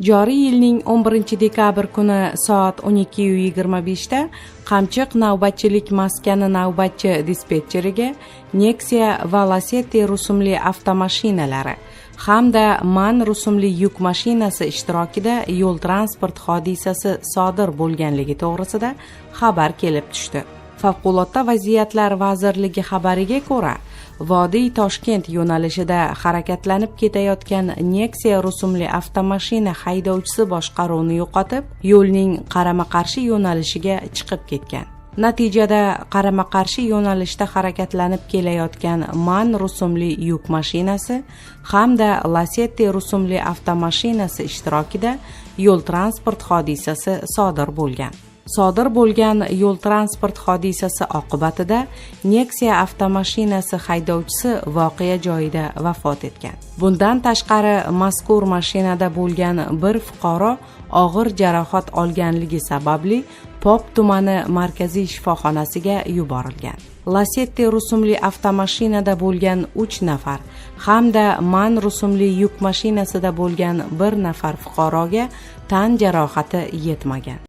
Joriy yilning 11 dekabr kuni soat 12:25 da Qamchiq navbatchilik maskani navbatchi dispetcheriga Nexia va Lacetti rusumli avtomashinalari hamda MAN rusumli yuk mashinasi ishtirokida yo'l transport hodisasi sodir bo'lganligi to'g'risida xabar kelib tushdi. Favqulodda vaziyatlar vazirligi xabariga ko'ra, Vodiy Toshkent yo'nalishida harakatlanib ketayotgan Nexia rusumli avtomashina haydovchisi boshqaruvni yo'qotib, yo'lning qarama-qarshi yo'nalishiga chiqib ketgan. Natijada qarama-qarshi yo'nalishda harakatlanib kelayotgan MAN rusumli yuk mashinasi hamda Lacetti rusumli avtomashinasi ishtirokida yo'l transport hodisasi sodir bo'lgan. Sodir bo'lgan yo'l transport hodisasi oqibatida Nexia avtomashinasi haydovchisi voqea joyida vafot etgan. Bundan tashqari, mazkur mashinada bo'lgan bir fuqaro og'ir jarohat olganligi sababli Pop tumani markaziy shifoxonasiga yuborilgan. Lacetti rusumli avtomashinada bo'lgan 3 nafar hamda MAN rusumli yuk mashinasida bo'lgan bir nafar fuqaroga tan jarohati yetmagan.